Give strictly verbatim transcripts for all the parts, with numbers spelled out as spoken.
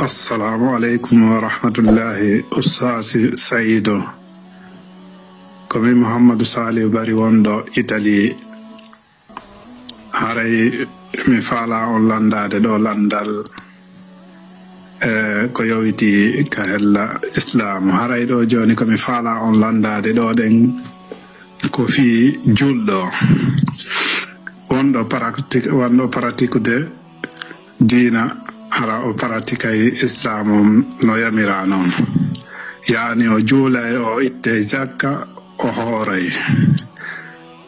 Assalamu aleykum wa rahmatullahi, Ustaasi Sayidu. Ko min Muhammadu Salihu Bari wonɗo Itali. Haray mi faala on lanndaade ɗo lanndal, e ko yowiti ka hella Islaamu. Haray ɗo jooni ko mi faala on lanndaade ɗo ɗen ko fii julɗo. Wonɗo pratique, wonɗo pratiquede diina, hara o pratikay Islaamu no yamira non. Yaani o juulay, o ittay zakka, o hooray.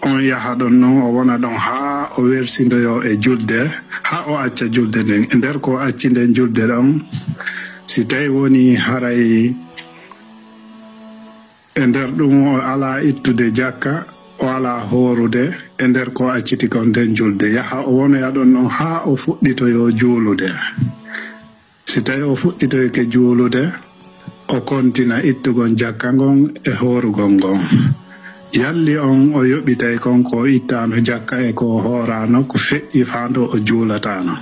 On yaha ɗon non, o wona ɗon haa o wersindoyoo e julde, haa o acca julde nden. E nder ko o acci nden julde ɗon, si tawi woni haray e nder ɗum o alaa ittude jakka, o alaa hoorude, e nder ko o acciti kon nden julde, yaha o wonoya ɗon non haa o fuɗɗitoyoo juulude. Si tawi o fuɗɗitoyke juulude, o kontina ittugol jakka ngon e hoorugol ngon. Yalli on o yoɓitay kon ko o ittaano jakka e ko o hooraano ko feƴƴi faa ɗo o juulataano?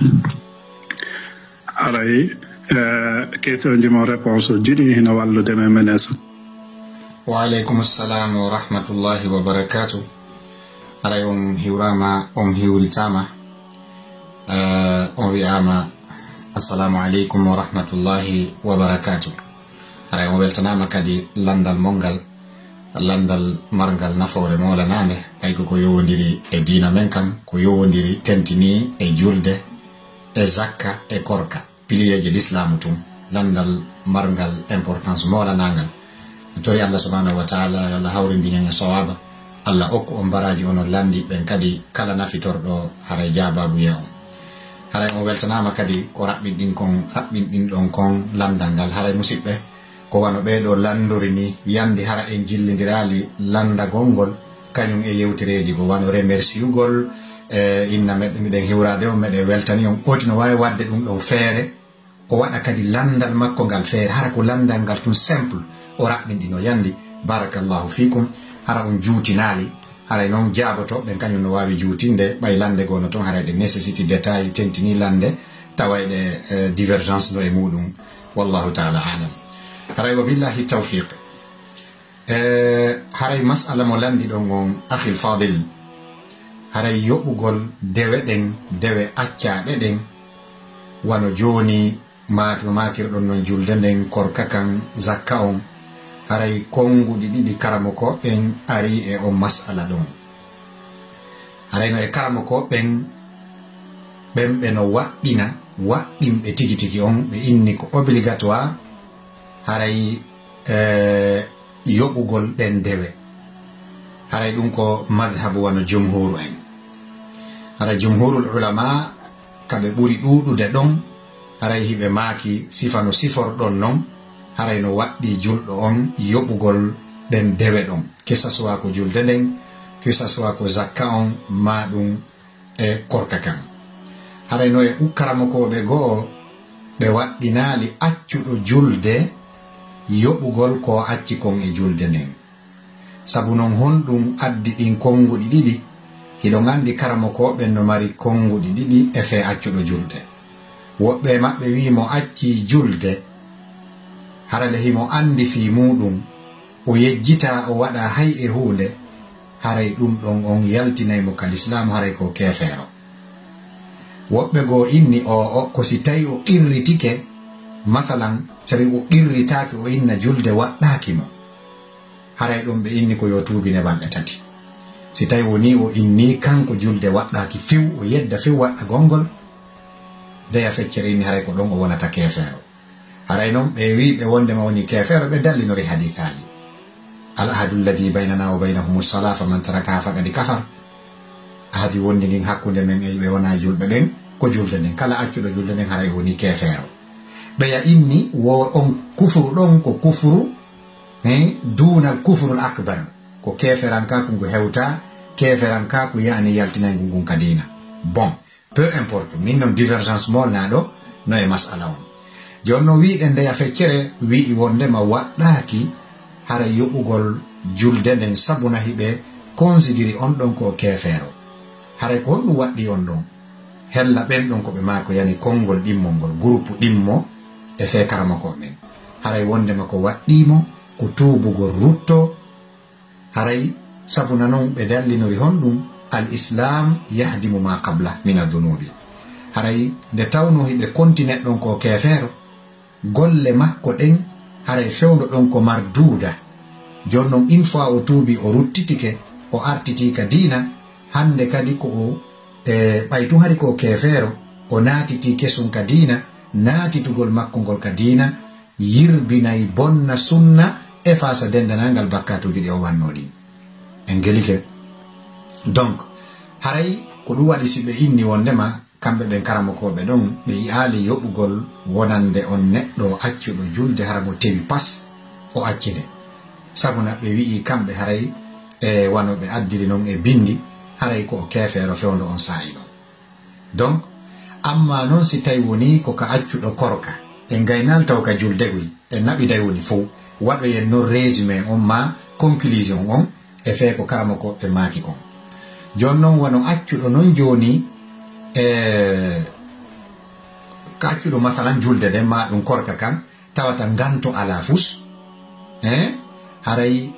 Haray, eh, question ji mon, réponse uji ɗin hino wallude men menen so. Wa aleykum salam wa rahmatullahi wa barakatuh. Haray on hiwraama, on hiwritaama. Eh, on wi'aama, "Assalamu aleykum wa rahmatullahi wa barakatuh." Haray on weltanaama kadi lanndal mon ngal, lanndal marngal nafoore moolanaande, ɓay ko ko yowondiri e diina men kan, ko yowondiri tentinii e julde, e zakka, e korka, piliyeeji lislaamu tun, lanndal marngal importance moolanaangal. Mi tori Allah subhanahu wa ta'ala yo Allah hawrindin en e sawaaba. Allah okku on baraaji onon lanndiiɓe ɓen kadi kala nafitorɗo haray jaabaabu ye on. Haray on weltanaama kadi ko raɓɓinɗin kon, raɓɓinɗin ɗon kon lanndal ngal. Haray musiɓɓe, ko wano ɓee ɗoo lanndori ni, yandi hara en jillindiraali lanndagol ngol, kañum e yewtereeji goo, wano remerciugol, e inna meɗen, miɗen hiwraade on, meɗen weltani on, oti no waawi waɗde ɗum ɗon feere, o waɗa kadi lanndal makko ngal feere, hara ko lanndal ngal tun simple, o raɓɓinɗino yandi. Barakallahu fiikum, hara on juutinaali, haray non jaabotooɓe ɓen kañum no waawi juutinde, ɓay lannde goo no ton, haray ɗe nécessité détail, tentinii lannde, taway ɗe, eh, divergence no e muuɗum. Wallahu ta'ala a'lam. Haray wa billahi tawfiq. E, haray mas'ala mo lanndi ɗon on, akhil fadil, haray yoɓugol dewe ɗen, dewe accaaɗe ɗen, wano jooni maak-, maakirɗon non julde nden, korka kan, zakka on, haray konnguɗi ɗiɗi karamokooɓe ɓen arii e on mas'ala ɗon. Haray no e karamokooɓe ɓen, ɓen ɓe no waɗɗina, waɗɗinɓe tigi tigi on, ɓe inni ko obligatoire, haray, eh, yoɓugol ɗen dewe. Haray ɗum ko madhabu wano jumhuru en. Haray jumhurul ulama, ka ɓe ɓuri ɗuuɗude ɗon, haray hiɓe maaki sifa no siforɗon non, haray no waɗɗi julɗo on yoɓugol ɗen dewe ɗon. Que ça soit ko julde nden, que ça soit ko zakka on, maa ɗum e korka kan. Haray no e ukkaramokooɓe goo, ɓe waɗɗinaali accuɗo julde yoɓugol ko o acci kon e julde nden. Sabu non, honɗum addi ɗin konnguɗi ɗiɗi? Hiɗon anndi karamokooɓe ɓen no mari konnguɗi ɗiɗi e fee accuɗo julde. Woɓɓe e maɓɓe wi'i mo accii julde, hara le himo anndi fii muuɗum, o yejjitaa o waɗaa hay e huunde, haray ɗum ɗon on yaltinay mo ka lislaamu, haray ko keefeero. Woɓɓe goo inni o, o, ko si tawi o qirritike, masalan, si tawi o qirritaaki o inna julde waɗɗaaki mo, haray ɗum ɓe inni ko yo tuubine balɗe tati. Si tawi wonii o innii kanko julde waɗɗaaki few, o yedda few waɗɗagol ngol, ndeya feccere inni haray ko ɗon o wonata keefeero. Haray non ɓe wi'ɓe wondema woni keefeero, ɓe dallinori hadiisaaji. "Al ahadu alladhi baynana wa baynahum as-salah, faman tarakaha faqad kafar." Ahadi wondi ndin hakkunde men e ɓe wona julɓe ɓen, ko julde nden. Kala accuɗo julde nden, haray o woni keefeero. Ɓeya inni wo on kufru ɗon ko kufru, eh, duunal kufrul akbar. Ko keeferankaaku ngu hewta, keeferankaaku yaani yaltinayngu ngun ka diina. Bon. Peu importe, min non divergence mo wonaa ɗo no e masala on. Jooni non wi'ude ndeya feccere wi'i wondema waɗɗaaki haray yoɓugol julde nden sabu na hiɓe considérer on ɗon ko keefeero. Haray ko honɗum waɗɗi on ɗon? Hella ɓen ɗon ko ɓe maako yani konngol ɗimmol ngol, groupe ɗimmo, e fee karamokooɓe ɓen. Haray wonndema ko waɗɗii mo ko tuubugol ruttoo, haray sabuna non ɓe dallinori honɗum, al islam yahdimu ma qabla min adunubi. Haray nde tawnoo hiɓe konti neɗɗon ko keefeero, golle makko ɗen haray fewndo ɗon ko marduuda. Jooni non, une fois o tuubi, o ruttitike, o artitii ka diina, hannde kadi ko o, e, ɓay tun hari ko o keefeero, o naatitii kesun ka diina, naatitugol makko ngol ka diina yirbinay, bonna sunna, efface denndanangal bakkaatuuji ɗi o wannoo ɗin. En gelike. Donc, haray ko ɗum waɗi si ɓe inni wonndema kamɓe ɓen karamokooɓe ɗon, ɓe yi'aali yoɓugol wonande on neɗɗo accuɗo julde hara mo tewi pas, o acci nde. Sabuna ɓe wi'i kamɓe haray, e wano ɓe addiri non e binndi, haray ko o keefeero fewndo on saa'i non. Donc, amma non si tawi wonii ko ka accuɗo korka, e ngaynaali taw ka julde goy, e naɓiday woni fow, waɗoyen non résumé on maa conclusion on, e fee ko karamokooɓe maaki kon. Jooni non wano accuɗo non jooni, e ka accuɗo masalan julde nden maa ɗum korka kan, tawata nganto alaa fus, eh, haray,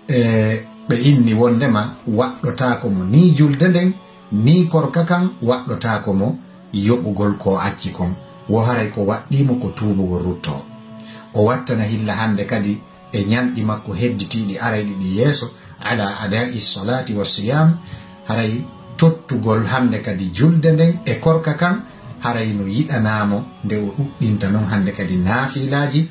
e, ɓe inni wonndema waɗɗotaako mo nii julde nden, nii korka kan waɗɗotaako mo yoɓugol ko acci kon. Wo haray ko waɗɗii mo ko tuubugol ruttoo. O wattana hilla hannde kadi e ñalɗi makko hedditiiɗi arayɗi ɗi yeeso, ala adai salati wa siyam, haray tottugol hannde kadi julde nden e korka kan, haray no yiɗanaamo nde o ɗuɗɗinta non hannde kadi naafilaaji,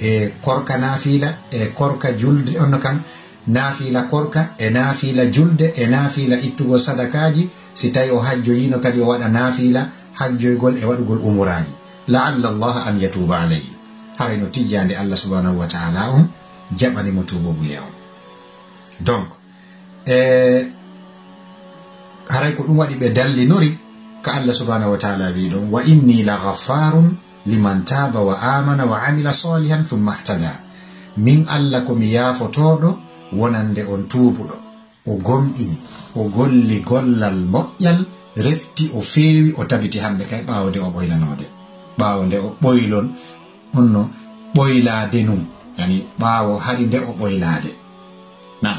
e korka naafila, e korka julde onno kan, naafila korka, e naafila julde, e naafila ittugol sadakaaji, si tawi o hajjoyiino kadi o waɗa naafila hajjoygol e waɗugol umuraaji. La'alla Allah an yatuuba alayhi. Haray no tijjaande Allah subhanahu wa ta'ala on jaɓani mo tuububuye on. Donc, e haray ko ɗum waɗi ɓe dallinori ka Allah subhanahu wa ta'ala wi ɗon, "Wa inni la ghaffarun liman taba wa amana wa amila salihan thumma ihtada." Min Allah ko mi yaafotooɗo wonande on tuubuɗo, o gomɗini, o golli gollal moƴƴal, refti o feewi, o tabiti hannde kay ɓaawo nde o ɓoylanoode. Ɓaawo nde o ɓoylon, onno ɓoylaade nun, yani ɓaawo hari nde o ɓoylaade. Naam.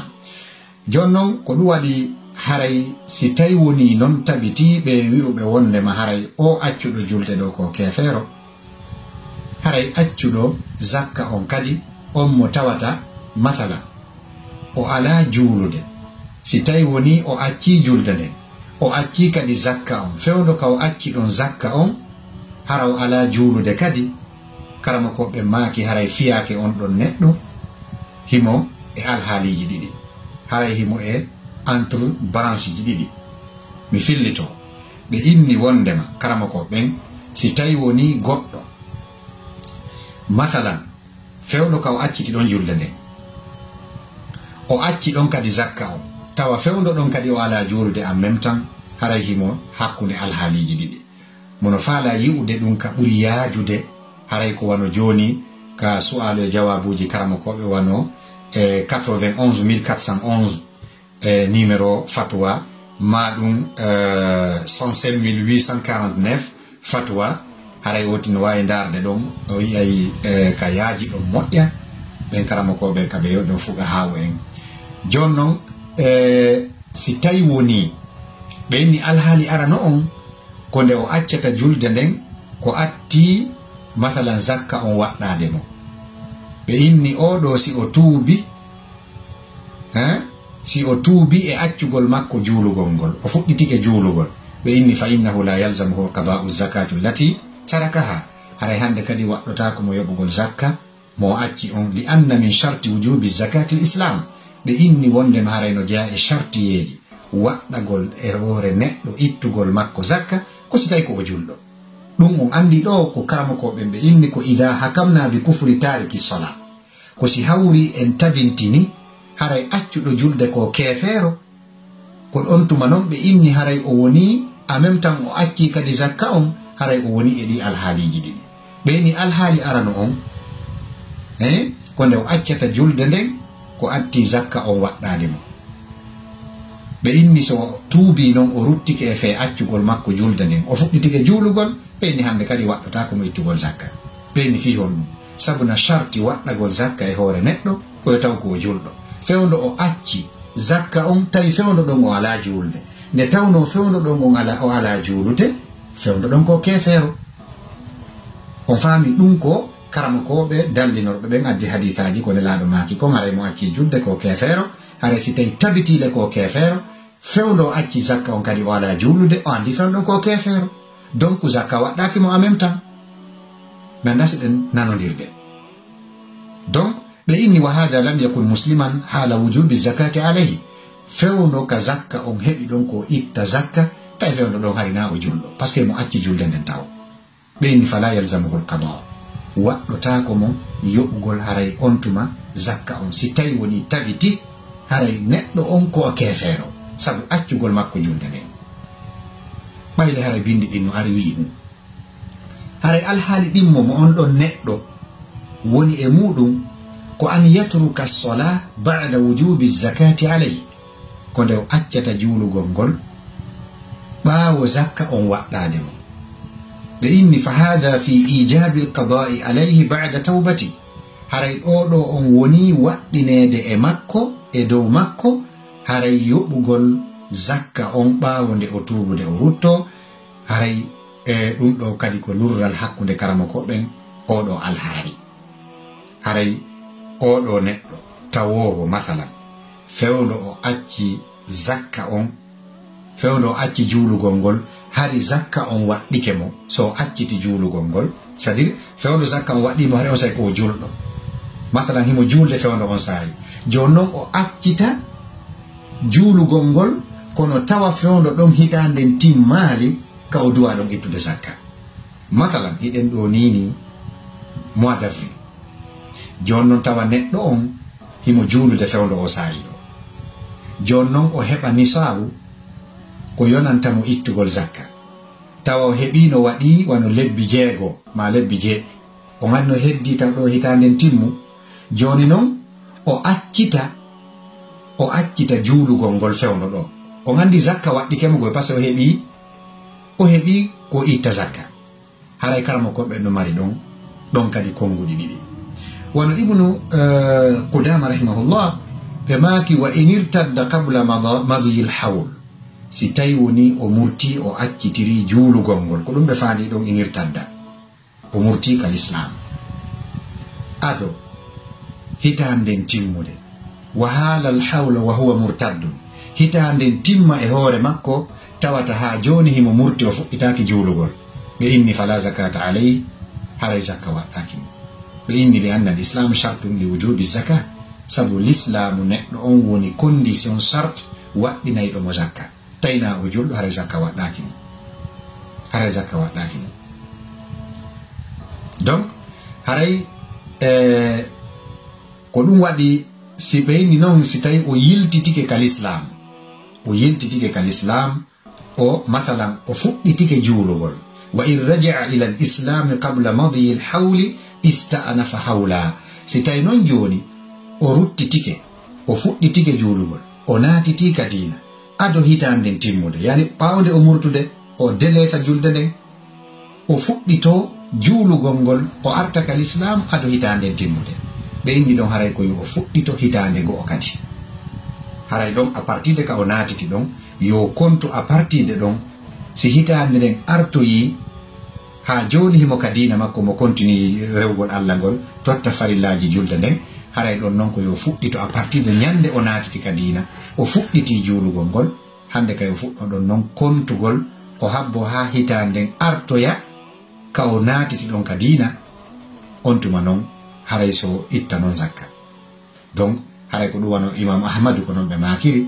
Jooni non, ko ɗum waɗi haray si tawi wonii non tabitiiɓe wi'uɓe wonndema haray o accuɗo julde ɗo ko keefeero, haray accuɗo zakka on kadi, on mo tawata, masala, o alaa juulude. Si tawi wonii o accii julde nden, o accii kadi zakka on, fewndo ka o acci ɗon zakka on, hara o alaa juulude kadi, karamokooɓe maaki haray fiyaake on ɗon neɗɗo, himo e alhaaliiji ɗiɗi, haray himo e entre branche ji ɗiɗi. Mi fillito, ɓe inni wonndema karamokooɓe ɓen, si tawi wonii goɗɗo, masalan, fewndo ka o acciti ɗon julde nden, o acci ɗon kadi zakka on, tawa fewndo ɗon kadi o alaa juulude en même temps, haray himo hakkunde alhaaliiji ɗiɗi. Mono faala yi'ude ɗum ka ɓuri yaajude, haray ko wano jooni ka su'aalu e jawaabuuji karamokooɓe wano e quatre-vingt-onze mille quatre cent onze, e numéro fatwa, ma ɗum, e, cent cinq mille huit cent quarante-neuf fatwa, haray woti no waawi ndaarde ɗon, o yi'ay, e, ka yaaji ɗon moƴƴa, ɓen karamokooɓe ka ɓe yo ɗon fuɗa haawo en. Jooni non, e, si tawi wonii ɓe inni alhaali arano on, ko nde o accata julde nden, ko atti, masalan, zakka on waɗɗaade mo. Ɓe inni oo ɗoo si o tuubi, hein? Si o tuubi e accugol makko juulugol ngol, o fuɗɗitike juulugol, ɓe inni, "Fa innahu la yalzamuhu qada'u zakatu allati tarakaha." Haray hannde kadi waɗɗotaako mo yoɓugol zakka, mo acci on, li anna min sharti wujubi zakati l-islam. Ɓe inni wondema haray no jeyaa e shartiyeeji waɗɗagol e hoore neɗɗo ittugol makko zakka, ko si tawi ko o julɗo. Ɗum on anndi ɗo ko karamokooɓe ɓe inni ko ida hakamna bi kufri tariki sola. Ko si hawri en tabintini haray accuɗo julde ko keefeero, ko ɗon tuma non ɓe inni haray o woni, en même temps o accii kadi zakka on, haray o woni e ɗi alhaaliiji ɗiɗi. Ɓe inni alhaali arano on, eh, ko nde o accata julde nden, ko atti zakka on waɗɗaade mo. Ɓe inni so o tuubii non, o ruttike e fee accugol makko julde nden, o fuɗɗitike juulugol, ɓe inni hannde kadi waɗɗotaako mo ittugol zakka. Ɓeyni fii honɗum? Sabu na sharti waɗɗagol zakka e hoore neɗɗo, ko yo taw ko o julɗo. Fewndo o acci zakka on, tawi fewndo ɗon o alaa juulde. Nde tawnoo fewndo ɗon on ala, o alaa juulude, fewndo ɗon ko keefeero. On faami ɗum ko karamokooɓe dallinorɓe ɓen addi hadiisaaji ko Nelaaɗo maaki kon, haray mo acci julde ko keefeero, haray si tawi tabitii le ko keefeero, fewndo o acci zakka on kadi o alaa juulude, o anndi fewndo ɗon ko keefeero. Donc zakka waɗɗaaki mo en même temps. Mi anndaa si ɗen nanondirde. Donc, ɓe inni, "Wa haadha lam yakun musliman haala wujubi zakati alayhi." Fewndo ka zakka on heɓi ɗon ko itta zakka, tawi fewndo ɗon hari na o julɗo. Parce que mo acci julde nden taw. Ɓe inni, "Fala yalzamuhu al-qada." Waɗɗotaako mo yoɓugol haray on tuma zakka on. Si tawi woni tabiti, haray neɗɗo on ko o keefeero. Sabu accugol makko julde nden. Ɓayle haray bindi ɗin no ari wi'i ɗum. Haray alhaali ɗimmo mo on ɗon neɗɗo woni e muuɗum ko an yatruka as-salaa ba'da wujubi zakati alayhi, ko nde o accata juulugol ngol ɓaawo zakka on waɗɗaade mo. Ɓe inni, "Fa haadha fi ijabi al-qadaa'i alayhi ba'da tawbati." Haray ɗoo ɗoo on woni waɗɗineede e makko, e dow makko, haray yoɓugol zakka on ɓaawo nde o tuubude o ruttoo, haray, e, ɗum ɗoo kadi ko lurral hakkunde karamokooɓe ɓen oo ɗoo alhaali. Haray oo ɗoo neɗɗo tawoowo, masalan, fewndo o acci zakka on, fewndo o acci juulugol ngol, hari zakka on waɗɗike mo, so o acciti juulugol ngol, c'est-à-dire, fewndo zakka on waɗɗii mo, hari on saa'i ko o julɗo. Masalan, himo juulde fewndo on saa'i. Jooni non o accita juulugol ngol, kono tawa fewndo ɗon hitaande nden timmaali, ka o duwaa ɗon ittude zakka. Masalan, hiɗen ɗoo nii nii mois d'avril. Jooni non tawa neɗɗo on himo juulude fewndo o saa'i ɗoo. Jooni non o heɓa nisaabu ko yonanta mo ittugol zakka. Tawa o heɓii no waɗii wano lebbi jeego maa lebbi jeeɗiɗi. O anndi no heddii taw ɗoo hitaande nden timmu. Jooni non o accita, o accita juulugol ngol fewndo ɗoo. O anndi zakka waɗɗike mo goy, parce que o heɓii, o heɓii ko itta zakka. Haray karamokooɓe ɓen no mari ɗon, ɗon kadi konnguɗi ɗiɗi. Wano Ibnu, eh, Qudaama rahimahullah, ɓe maaki, "Wa in irtadda qabla mada-, madiyil hawl." Si tawi woni o murtii, o accitirii juulugol ngol, ko ɗum ɓe faandii ɗon in irtadda. O murtii ka lislaam. Ado hitaande nden timmude. Wa haalal hawla wa huwa murtaddun. Hitaande nden timma e hoore makko, tawata haa jooni himo murti, o fuɗɗitaaki juulugol. Ɓe inni, "Fala zakata alayhi," haray zakka waɗɗaaki mo. Ɓe inni, "Li anna al-islaama shartun li wujubi zaka." Sabu lislaamu neɗɗo on woni condition, sart, waɗɗinayɗo mo zakka. Tawi na o julɗo, haray zakka waɗɗaaki mo. Haray zakka waɗɗaaki mo. Donc, haray, eh, ko ɗum waɗi, si ɓe inni non, si tawi o yiltitike ka lislaam, o yiltitike ka lislaam, o, masalan, o fuɗɗitike juulugol. Wa in raja'a ila al-islami qabla madyi al-hawli ista'nafa hawla. Si tawi non jooni, o ruttitike, o fuɗɗitike juulugol, o naatitii ka diina, ado hitaande nden timmude, yani ɓaawo nde o murtude, o deleesa julde nden, o fuɗɗitoo juulugol ngol, o arta ka lislaam ado hitaande nden timmude. Ɓe inni ɗon haray ko yo o fuɗɗito hitaande go'o kadi. Haray ɗon, à partir de ka o naatiti ɗon, yo o kontu à partir de ɗon, si hitaande nden artoyii, haa jooni himo ka diina makko, mo kontinii rewugol Alla ngol, totta farillaaji julde nden, haray ɗon non ko yo fuɗɗito à partir de ñande o naatiti ka diina, o fuɗɗitii juulugol ngol, hande kay o fuɗɗo ɗon non kontugol, o habbo haa hitaande nden artoya ka o naatiti ɗon ka diina, on tuma non haray so itta non zakka. Donc, haray ko ɗum wano Imam Ahmadu ko non ɓe maakiri,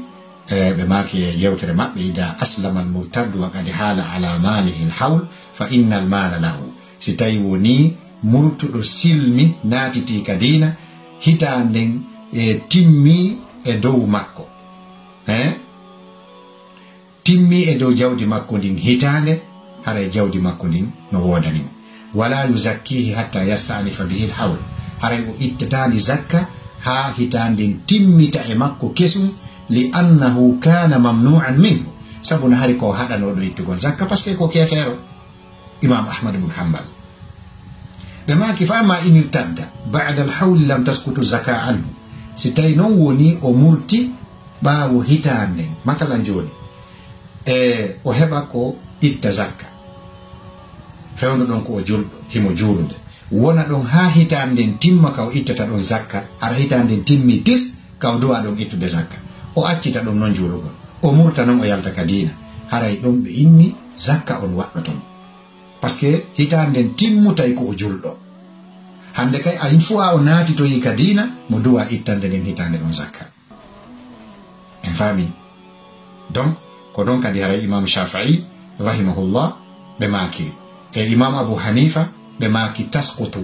e ɓe maaki e yewtere maɓɓe, "Ida aslama al-murtaddu wa qad hala ala malihi al-hawl, fa inna al-mala lahu." Si tawi woni murtuɗo silmi naatiti ka diina, hitaande nden e timmi e dow makko. Hein? Timmi e dow jawdi makko ndin hitaande, haray jawdi makko ndin no woodani mo. Wala yuzakkihi hatta yasta'nifa bihi al-hawl. Haray o ittataandi zakka haa hitaande nden timmita e makko kesum, li annahu kana mamnu'an minhu. Sabu no hari ko haɗanooɗo ittugol zakka, parce que ko keefeero. Imam Ahmad ibn Hanbal. Ɓe maaki, "Fa amma in irtadda ba'da al-hawli lam tasqutu zaka anhu." Si tawi noon woni o murti ɓaawo hitaande nden, masalan jooni, e o heɓa ko itta zakka. Fewndo ɗon ko o julɗo, himo juulude. Wona ɗon haa hitaande nden timma ka o ittata ɗon zakka, hara hitaande nden timmi tis, ka o duwa ɗon ittude zakka. O accita ɗon non juulugol. O murta non o yalta ka diina. Haray ɗon ɓe inni zakka on waɗɗoto mo. Parce que hitaande nden timmutay ko o julɗo. Hande kay, ayin fuu a o naatitoyi ka diina, mo duwa ittande nden hitaande ɗon zakka. En faami? Donc, ko ɗon kadi haray Imam Shafi'i, rahimahullah, ɓe maakiri. E Imam Abu Hanifa, ɓe maaki tasqutu.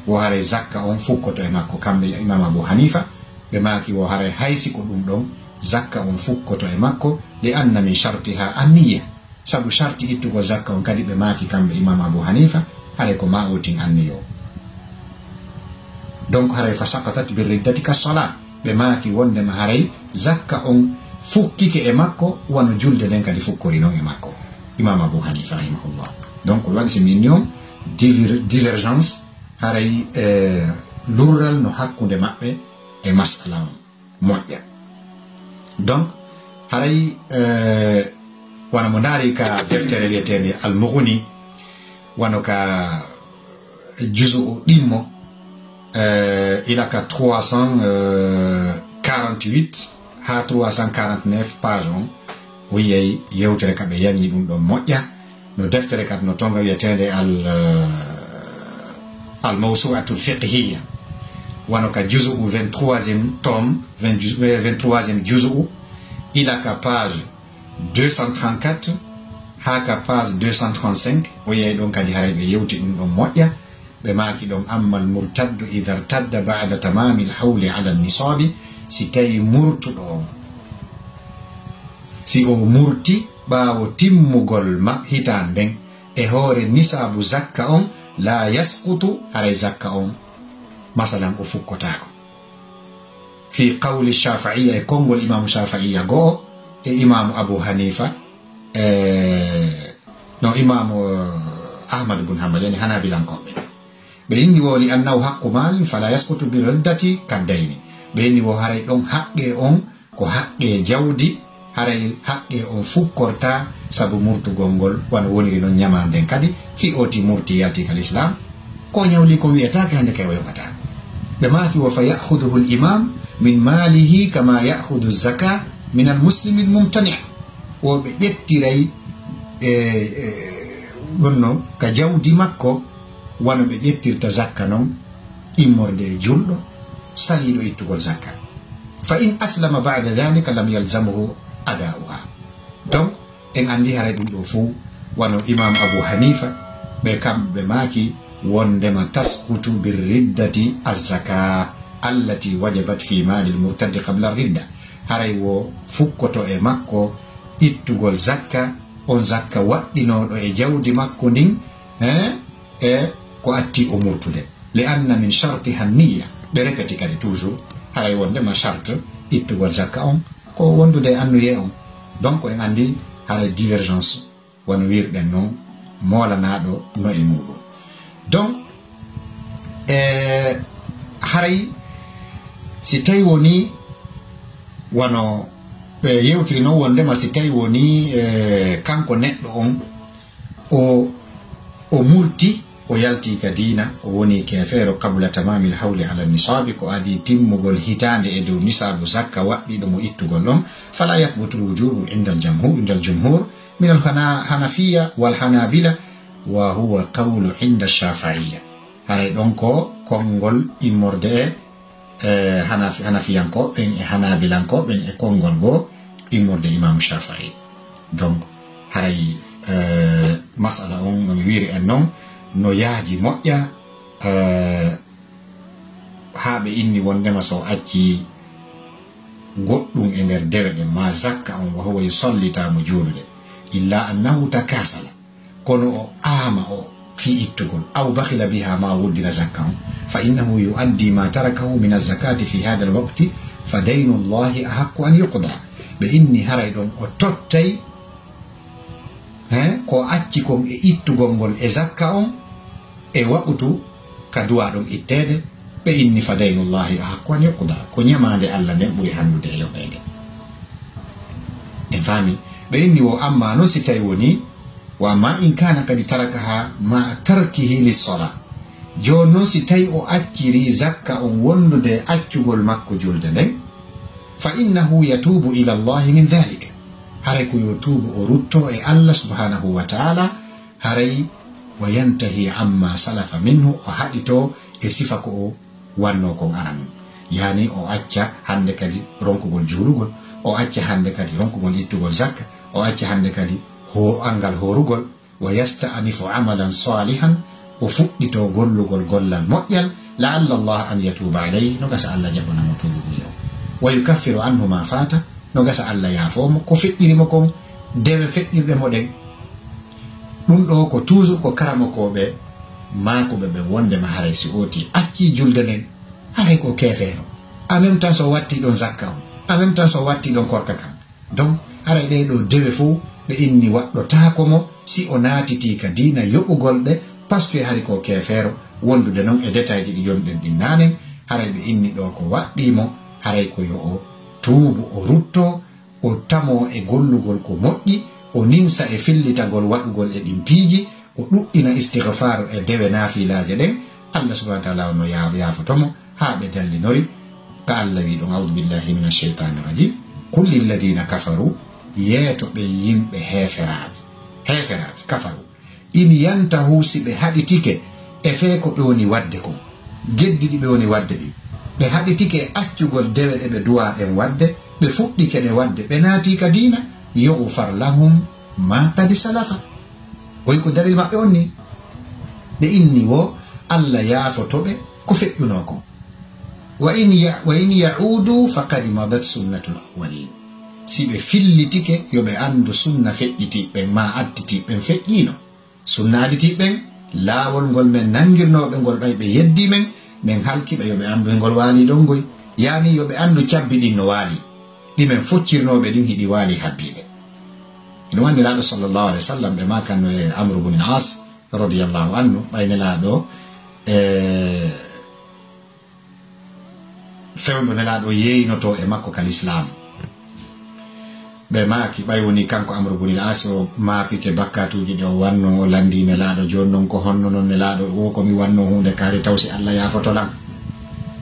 Wo haray zakka on fukkoto e makko. Kamɓe Imam Abu Hanifa, ɓe maaki wo haray haysi ko ɗum ɗon, zakka on fukkoto e makko, li anna min shartiha anniya. Sabu sharti ittugol zakka on kadi ɓe maaki kamɓe Imam Abu Hanifa, haray ko ma o tin anniyo. Donc haray fa saqatat bir riddati ka salat. Ɓe maaki wondema haray zakka on fukkike e makko, wano julde nden kadi fukkori non e makko. Imam Abu Hanifa rahimahullah. Donc waɗi si min ni on diver-, divergence haray, eh, lurral no hakkunde maɓɓe e masala on moƴƴa. Donc haray, eh, wano mo ndaari ka deftere wiyeteende Al-Mughni, wano ka juzu'u ɗimmo, eh, ila ka trois cent quarante-huit haa trois cent quarante-neuf page on, o yiyay yewtere ka ɓe yani ɗum ɗon moƴƴa. No deftere kadi no tonga wiyeteende al, eh, Al Mawsu'atul Fiqhiyya. Wano ka juzu'u vingt-troisième tome, vingt ju-, eh, vingt-troisième juzu'u, ila ka page deux cent trente-quatre haa ka page deux cent trente-cinq, o yiyay ɗon kadi haray ɓe yewti ɗum ɗon moƴƴa. Ɓe maaki ɗon, "Amma al-murtaddu idha irtadda ba'da tamami al-hawli ala an-nisabi," si tawi murtuɗo on, si o murti ɓaawo timmugol ma hitaande nden e hoore nisaabu zakka on, la yasqutu, haray zakka on, masalan, o fukkotaako. Fi qawli Shafi'iyya, e konngol Imaamu Shafi'iyya go'o, e Imaamu Abu Hanifa, e no Imaamu, eh, Ahmad bun Hanbal, yani Hanabilankooɓe. Ɓe inni wo li annahu haqqu malin fala yasqutu bi riddati kaddayni. Ɓe inni wo haray ɗon haqqe on ko haqqe jawdi, haray haqqe on fukkorta sabu murtugol ngol, wano woniri non ñamaande nden kadi, fi oti murti yalti kal Islam. Ko ñawli ko wi'etaake hande kay o yoɓata. Ɓe maaki wo fa ya'khuduhu al-imam min malihi kama ya'khudu zaka min al-muslimi al-mumtani'. Wo ɓe ƴettiray, e, e, wonno ka jawdi makko, wano ɓe ƴettirta zakka non, immorde e julɗo saliiɗo ittugol zakka. Fa in aslama ba'da dhalika lam yalzamhu ada'uha. Donc, en anndi haray ɗum ɗo fow, wano Imam Abu Hanifa, ɓe kamɓe maaki wondema tasqutu bir riddati az-zaka allati wajabat fi mali al-murtaddi qabla ridda. Haray wo fukkoto e makko ittugol zakka, on zakka waɗɗinooɗo e jawdi makko ndin, eh, e ko atti o murtude. Li anna min shartiha niyya. Ɓe répéti kadi toujours, haray wondema charte ittugol zakka on ko wondude e annuyee on. Donc en anndi haray divergence, wano wirɗen non, moolanaaɗo no e muɗum. Donc, e haray si tawi woni wano ɓe yewtiri non wondema si tawi woni, e, kanko neɗɗo on, o, o murti, o yalti ka diina, o woni keefeero qabla tamamil hawli ala nisabi, ko adii timmugol hitaande e dow nisaabu zakka waɗɗiiɗo mo ittugol ɗon, fala yathbutu wujubu inda al-jamhu-, inda al-jumhur min al-hana-, hanafiya wal hanabila, wa huwa qawlu inda shafi'iyya. Haray ɗon ko konngol immorde e e Hanafi-, Hanafiyankooɓe ɓen e Hanabilankooɓe ɓen e konngol goo immorde Imaamu Shafi'i. Donc, haray, e, masala on, no mi wiiri en non, no yaaji moƴƴa, e, haa ɓe inni wondema so o acci goɗɗum e nder dewe ɗen, ma zakka on, wa huwa yusalli, ta mo juulude, illa annahu takasala. Kono o aama o fii ittugol, aw bakhila biha, ma o woddira zakka on, fa innahu yuaddi ma tarakahu min azzakati fi hadha alwaqti, fa daynu Allahi ahaqqu an yuqda. Ɓe inni haray ɗon o tottay, he, ko acci kon e ittugol ngol e zakka on e waqtu ka duwaa ɗon itteede, ɓe inni: "Fa daynullahi ahaqqu an yuqda." Ko ñamaande Alla nden ɓuri hanndude e yoɓeede. En faami? Ɓe inni wo: "Amma non si tawi woni, wa amma in kana qad tarakaha ma tarkihi lis-sala." Jooni non si tawi o acciri zakka on wondude e accugol makko julde nden, "fa innahu yatubu ila Allahi min dhalik." Haray ko yo tuubu, o rutto e Alla subhanahu wa ta'ala, haray "wa yantahi amma salafa minhu", o haɗito e sifa ko o wanno kon aran. Yani o acca hannde kadi ronkugol juulugol, o acca hannde kadi ronkugol ittugol zakka, o acca hannde kadi ho-, anngal horugol, "wa yasta'nifu amalan salihan", o fuɗɗito gollugol gollal moƴƴal, "la'alla Allah an yatuba alayhi", no gasa Alla jaɓana mo tuubu mum o. "Wa yukaffiru anhu ma fata", no gasa Alla yaafo mo ko feƴƴiri mo kon, dewe feƴƴirɗe mo ɗen. Ɗum ɗo ko toujours ko karamokooɓe maakuɓe ɓen wondema haray si ooti acci julde nden, haray ko keefeero. En même temps so watti ɗon zakka on, en même temps so watti ɗon korka kan. Donc, haray ɗee ɗoo dewe fof ɓe inni waɗɗotaako mo si o naatitii ka diina yoɓugol ɗe, parce que hari ko keefeero, wondude noon e détail ji ɗi jonɗen ɗin naanen, haray ɓe inni ɗoo ko waɗɗii mo, haray ko yo o tuubu, o rutto, o tamo e gollugol ko moƴƴi, o ninsa e fillitagol waɗugol e ɗin piiji, o ɗuɗɗina istighfar e dewe naafilaaje ɗen. Allah subhanahu wa ta'ala on no ya-, yaafoto mo, haa ɓe dallinori ka Allah wi ɗon: "A'udhu billahi minash shaytanir rajim. Qul lilladhina kafaru", yeeto ɓe yimɓe heeferaaɓe, heeferaaɓe, kafaru, "in yantahu", si ɓe haɗitike e fee ko ɓe woni waɗde kon, geddi ɗi ɓe woni waɗde ɗin, ɓe haɗitike e accugol dewe ɗe ɓe duwaa ɗen waɗde, ɓe fuɗɗike ɗe waɗde, ɓe naatii ka diina, "yughfar lahum ma qad salafa." Oy ko dalil maɓɓe on ni. Ɓe inni wo Allah yaafoto ɓe ko feƴƴunoo kon. "Wa in ya-, wa in ya'udu faqad madat sunnatul awwalin." Si ɓe fillitike, yo ɓe anndu sunna feƴƴitiiɓe ɓen, maa attitiiɓe ɓen feƴƴiino. Sunnaaditiiɓe ɓen, laawol ngol men nanngirnoo ɓe ngol, ɓay ɓe yeddii men, men halki ɓe, yo ɓe anndu e ngol waali ɗon ngoy. Yaani yo ɓe anndu cabbi ɗin no waali, ɗi men foccirnoo ɓe ɗin hiɗi waali habbii ɓe. Ɗum anndi Nelaaɗo sallallahu alaihi wasallam, ɓe maakanno e Amru bun al-As radiyallahu anhu, ɓay Nelaaɗo, e, fewndo Nelaaɗo yeeynoto e makko ka lislaam. Ɓe maaki, ɓay woni kanko Amru bunil As o maapike bakkatuuji ɗi o wanno, o lanndii Nelaaɗo, "Jooni non ko honno non Nelaaɗo, wo ko mi wanno huunde kaari taw si Allah yaafoto lan?"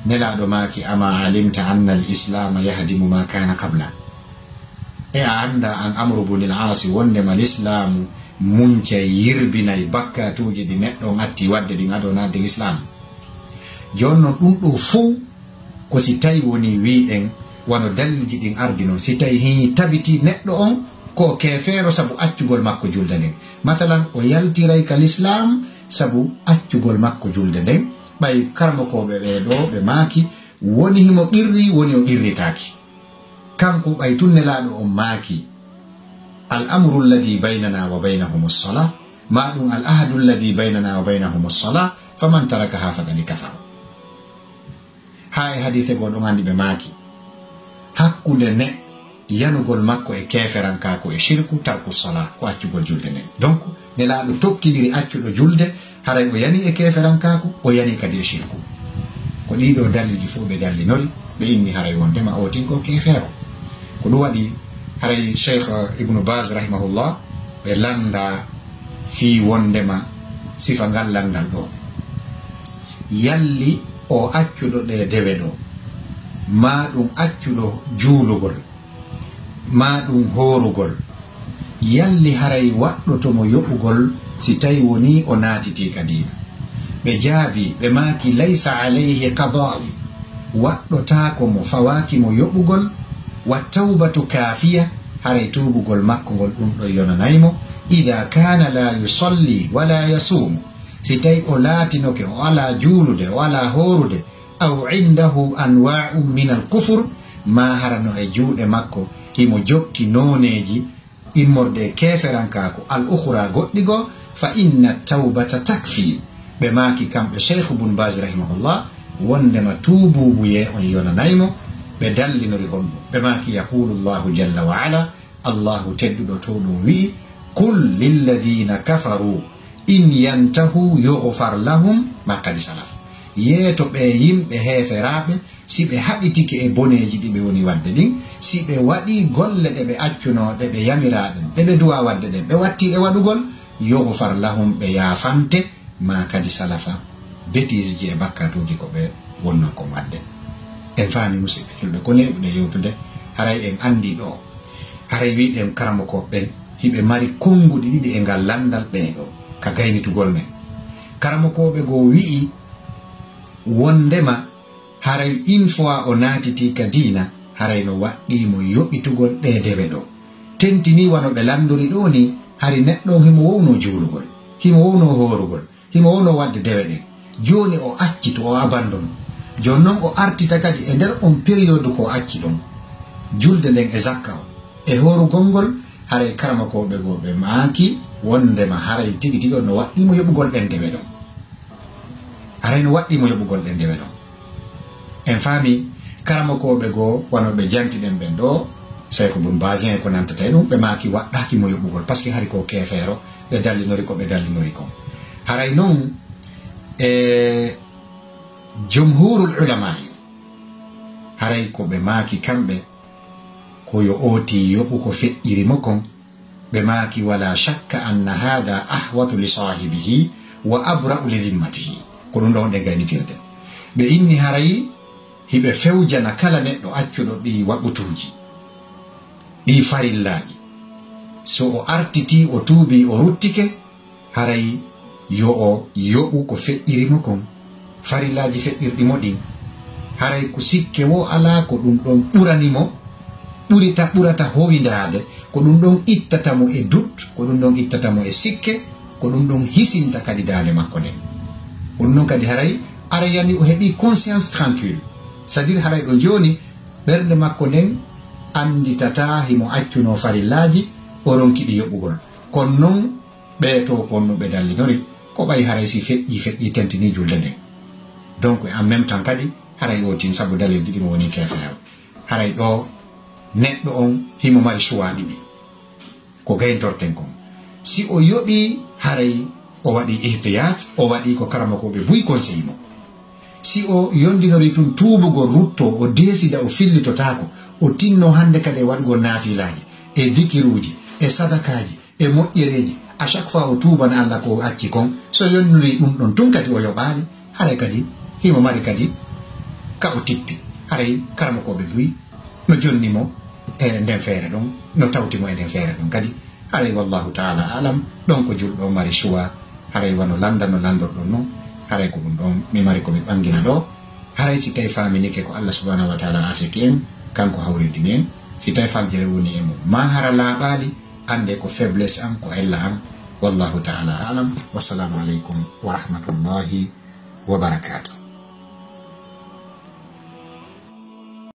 Nelaaɗo maaki, "Ama alimta anna al-islaama yahdimu ma kaana qabla?" E a annda an Amru bunil As wondema lislaamu muncay, yirbinay bakkatuuji ɗi neɗɗo on atti waɗde ɗin ado naatde lislaamu? Jooni non ɗum ɗo fow ko si tawi woni wiɗen wano dalilji ɗin ardi non, si tawi hii tabiti neɗɗo on ko keefeero sabu accugol makko julde nden. Masalan, o yaltiray ka lislaam sabu accugol makko julde nden. Ɓay karamokooɓe ɓee ɗoo ɓe maaki, woni himo qirri, woni o qirritaaki. Kanko ɓay tun Nelaaɗo on maaki, "Al amru alladhi baynana wa baynahum as-salah", maa ɗum, "Al ahdu alladhi baynana wa baynahum as-salah, faman tarakaha faqad kafar." Haa e hadiise goo ɗon anndi ɓe maaki, hakkunde neɗɗo yanugol makko e keeferankaaku e shirku, tarku salah, ko accugol julde nden. Donc, Nelaaɗo tokkindiri accuɗo julde, haray o yani e keeferankaaku, o yani kadi e shirku. Ko ɗii ɗoo dalilji fof ɓe dallinori, ɓe inni haray wondema oo tin ko keefeero. Ko ɗum waɗi haray Cheikh Ibnu Baz rahimahullah, ɓe lannda fii wondema sifa ngal lanndal ɗoo. Yalli o accuɗo ɗee dewe ɗoo, maa ɗum accuɗo juulugol, maa ɗum hoorugol, yalli haray waɗɗoto mo yoɓugol si tawi wonii o naatitii ka diina? Ɓe jaabii, ɓe maaki, "Laysa alayhi qadaa'u", waɗɗotaako mo, fawaaki mo yoɓugol, "wa tawbatu kaafiya", haray tuubugol makko ngol ɗum ɗo yonanay mo, "idaa kaana laa yusalli wa laa yasuumu", si tawi o laatinoke o alaa juulude, o alaa hoorude, "aw indahu anwaa'un min al-kufr", maa hara no e juuɗe makko himo jokki nooneeji immorde e keeferankaaku, "al-ukhra", goɗɗi goo, "fa inna tawbata takfi." Ɓe maaki kamɓe Cheikh Bun Baz rahimahullah, wondema tuubuubuyee on yonanay mo, ɓe dallinori honɗum. Ɓe maaki, "Yaqulu Allahu jalla wa ala", Allahu tedduɗo to ɗum wi'i, "Qul lilladhina kafaru in yantahu yughfar lahum ma qad salaf." Yeeto ɓee yimɓe heeferaaɓe, si ɓe haɓitike e boneeji ɗi ɓe woni waɗde ɗin, si ɓe waɗii golle ɗe ɓe accunoo, ɗe ɓe yamiraa ɗen, ɗe ɓe duwaa waɗde ɗen, ɓe wattii e waɗugol, yughfar lahum, ɓe yaafante, maa kadi salafa, bêtise ji e bakkaatuuji ko ɓe wonnoo kon waɗde. En faami, musidɓe julɓe, ko neeɓuɗe yewtude, haray en anndii ɗoo. Haray wi'ɗen karamokooɓe ɓen, hiɓe mari konnguɗi ɗiɗi e ngal lanndal ɓee ɗoo, ka gaynitugol men. Karamokooɓe goo wi'i wonndema haray une fois o naatitii ka diina, haray no waɗɗii mo yoɓitugol ɗee dewe ɗoo. Tentinii wano ɓe lanndori ɗoo nii, hari neɗɗo on himo wownoo juulugol, himo wownoo hoorugol, himo wownoo waɗde dewe ɗen. Jooni o accito, o abandon. Jooni non o artita kadi e nder on période ko o acci ɗon. Julde nden e zakka o, e hoorugol ngol, haray karamokooɓe goo ɓe maaki wonndema haray tigi tigi on no waɗɗii mo yoɓugol ɗen dewe ɗon. Haray no waɗɗii mo yoɓugol ɗen dewe ɗon. En faami, karamokooɓe goo, wano ɓe janti ɗen ɓen ɗoo, Cheikh Ibn Baz en ko nantata e ɗum, ɓe maaki waɗɗaaki mo yoɓugol, parce que hari ko keefeero, ɓe dallinori ko ɓe dallinori kon. Haray non, e jumhurul ulama en, haray ko ɓe maaki kamɓe, ko yo ooti yoɓu ko feƴƴiri mo kon, ɓe maaki, "Wala shakka anna hada ahwatu li sahibihi wa abra'u li dhimmatihi." Ko ɗum ɗon ɗen gaynitirde. Ɓe inni haray hiɓe fewjana kala neɗɗo accuɗo ɗii waqutuuji, ɗii farillaaji. So o artitii, o tuubii, o ruttike, haray yo o yoɓu ko feƴƴiri mo kon, farillaaji feƴƴirɗi mo ɗin. Haray ko sikke woo alaa ko ɗum ɗon ɓurani mo, ɓurita, ɓurata howindaade, ko ɗum ɗon ittata mo e doute, ko ɗum ɗon ittata mo e sikke, ko ɗum ɗon hisinta kadi daande makko nden. Ko ɗum ɗon kadi haray arayani o heɓii conscience tranquille. C'est-à-dire haray ɗo jooni ɓernde makko nden annditataa himo accunoo farillaaji, o ronki ɗi yoɓugol. Kono non, ɓee to kon no ɓe dallinori, ko ɓay haray si feƴƴii, feƴƴii tentinii julde nden. Donc, en même temps kadi, haray o tin sabu dalilji ɗin o woni keefeero. Haray ɗoo, neɗɗo on himo mari choix ɗiɗi. Ko gayntorten kon. Si o yoɓii, haray o waɗii ihtiyat, o waɗii ko karamokooɓe buy conseil mo. Si o yondinorii tun tuubugol, ruttoo, o deesida, o fillitotaako, o tinnoo hannde kadi e waɗugol naafilaaji, e dikiruuji, e sadakaaji, e moƴƴereeji, à chaque fois o tuubana Alla ko o acci kon, so yonnorii ɗum ɗon tun kadi o yoɓaali, haray kadi himo mari kadi ka o tippi. Haray karamokooɓe buy no jonni mo e nden feere ɗon, no tawti mo e nden feere ɗon kadi. Haray wallahu taala alam, ɗon ko julɗo on mari choix, haray wano lannda no lanndorɗon non, haray ko ɗum ɗon mi mari ko mi ɓanngina ɗoo. Haray si tawi faaminike ko Alla subhanahu wa taala arsiki en, kanko hawrintini en, si tawi faljere woni e mum, maa hara laaɓaali, annde ko faiblesse am, ko ella am. Wallahu taala alam. Wassalamu aleykum wa rahmatullahi wa barakatuh.